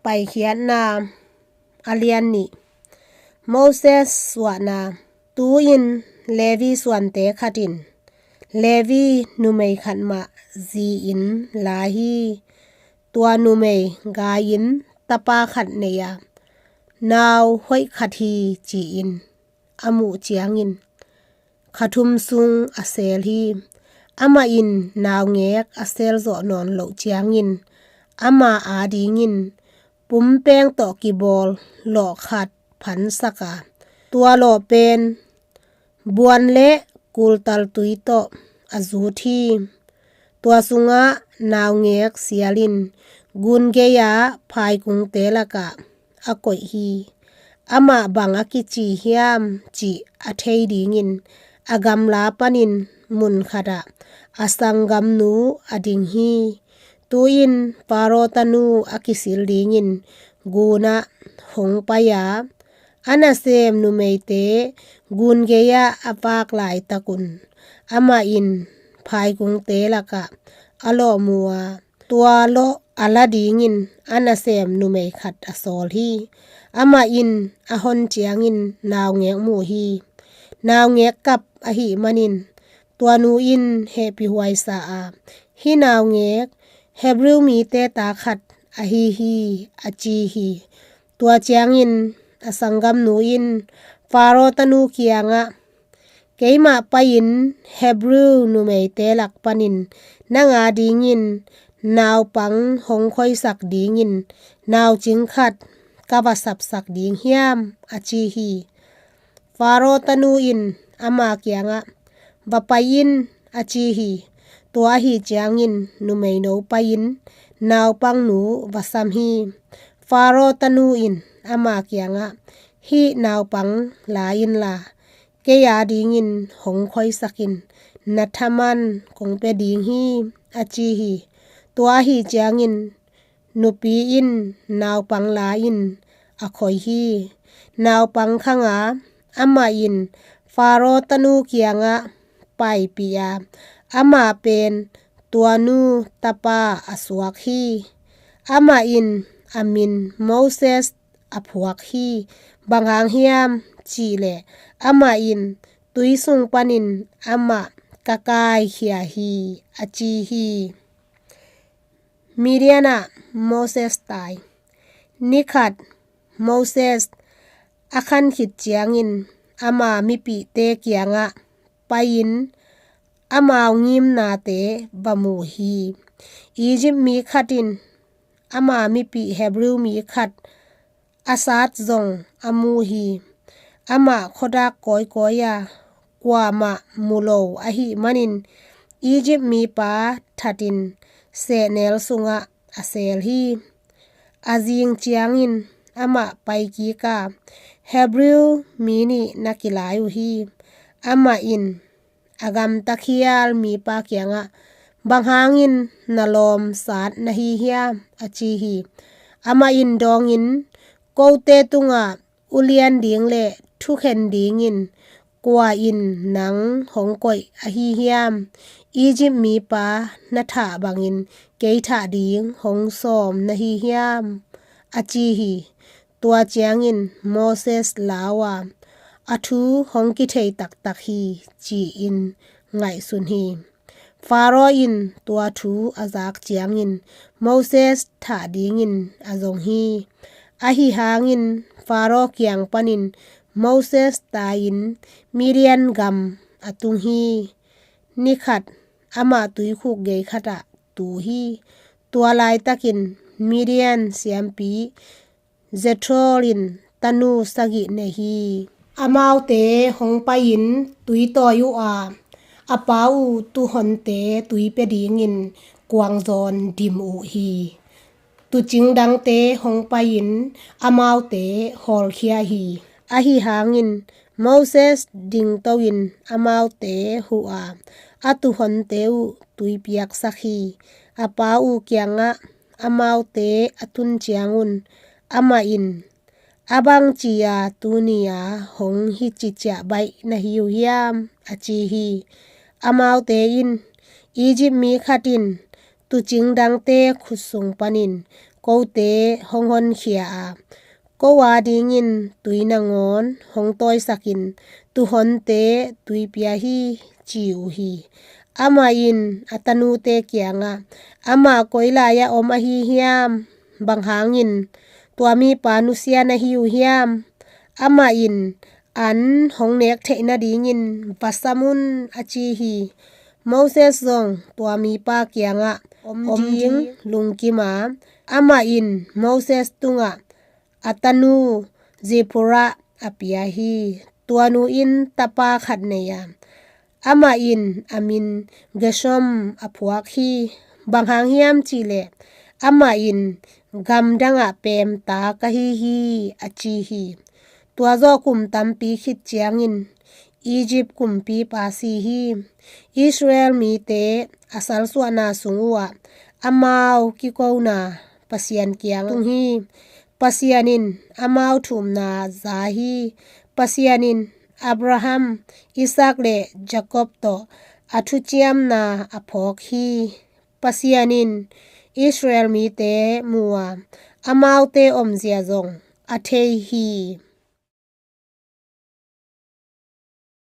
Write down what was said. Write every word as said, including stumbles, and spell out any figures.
Paikhiatna a lian nih. Moses suahna. Tu-in Levi suante khat in Levi numei khat mah zi-in la hi. Tua numei gai-in tapa khat nei a, nau hoih khat hi, ci-in a muh ciangin kha thum sung a seel hi. Amah in naungek a seel zawh nawn loh ciangin ama adingin pumpeng tawh kibawl lawh khat phansak a, tua lawh pen buan le kultal tui tawh a zut hi. Tua sungah naungek sialin gun gei-a phaikungte lakah a koih hi. Amah bang a kici hiam cih a thei dingin a gamla panin mun khatah a sanggamnu a ding hi. Tu-in Faro tanu a kisil dingin gunah hong pai a, a nasem numeite gun gei-ah a vak laitakun amah in phaikungte lakah a lawh mu a, tua lawh a la dingin a nasem numei khat a sawl hi. Amah in a hon ciangin naungek mu hi. Naungek kap ahih manin tua nu in hehpihhuai sa a, "Hih naungek Hebrew mite ta khat ahi hi," a ci hi. Tua ciangin a sanggamnu in Faro tanu kiangah, "Keimah pai-in Hebrew numeite lak panin nang adingin naupang hong khoisak dingin naucing khat ka va sapsak ding hiam?" a ci hi. Faro tanu in ama kiangah, "Va pai in," a ci hi. Tua ahi ciangin numeino pai-in naupangnu va sam hi. Faro tanu in ama kiangah, "Hih naupang la inla, kei adingin hong khoisak in, na thaman kong pia ding hi," a ci hi. Tua ahi ciangin nupi in naupang la-in a khoi hi. Naupang khang a, amah in Faro tanu kiangah paipih a, amah pen tua nu tapa a suak hi. Amah in a min Moses a phuak hi. Bang hang hiam cihleh amah in tui sung panin amah ka kaikhia hi, a ci hi. Midian ah Moses tai. Ni khat Moses a khan khit ciangin ama mipihte kiangah pai-in amau ngimnate va mu hi. Egypt mi khat in ama mipih Hebrew mi khat a sat zong a mu hi. Amah khuadak kawikawi a, kuamah mu lo ahih manin Egypt mipa thatin sehnel sungah a seel hi. A zing ciangin amah paikik a, Hebrew mi nih na kilai uh hi. Amah in a gamta khial mipa kiangah, "Bang hangin na lawm sat na hi hiam?" a ci hi. Amah in dawngin, "Kote tungah ulian ding le thukhen dingin kua in nang hong koih ahi hiam? Egypt mipa na thah bangin kei thah ding hong sawm na hi hiam?" a ci hi. Tua ciangin Moses lau a, a thu hong kithei taktak hi, ci-in ngaihsun hi. Faro in tua thu a zak ciangin Moses thah dingin a zong hi. Ahi hangin Faro kiang panin Moses tai-in Midian gam a tung hi. Ni khat amah tuikhuk gei khatah tu hi. Tua laitakin Midian siampi Jethro in tanu sagih nei hi. Amaute hong pai-in tui tawi uh a, a pa uh tuhonte tui pia dingin kuangzawn dim uh hi. Tuucing dangte hong pai-in amaute hawlkhia hi. Ahi hangin Moses dingto-in amaute huh a, a tuhonte uh tui piaksak hi. A pa uh kiangah amaute a tun ciangun amah in, "A bang ci-a tuni-a hong hici ciah baih na hi uh hiam?" a ci hi. Amaute in, "Egypt mi khat in tuucing dangte khut sung panin kote hong honkhia a, ko a dingin tui nangawn hong tawisakin tuuhonte tui pia hi, ci uh hi. Amah in a tanute kiangah, amah koi lai-ah om ahi hiam? Bang hangin tua mipa nusia na hi uh hiam? Amah in an hong nek theih nadingin va sam un, a ci hi. Moses zong tua mipa kiangah om ding lungkim a, amah in Moses tungah a tanu Zipporah a pia hi. Tua nu in tapa khat nei a, amah in a min Gershom a phuak hi. Bang hang hiam cihleh amah in, gamdangah peemta ka hi hi, a ci hi. Tua zawh kum tampi khit ciangin Egypt kumpipa si hi. Israel mite a salsuahna sung uhah amau kikona Pasian kiang tung hi. Pasian in amau thumna za hi. Pasian in Abraham, Isaac le Jacob tawh a thuciamna a phawk hi. Pasian in Israel mite mu a, amaute omzia zong a thei hi.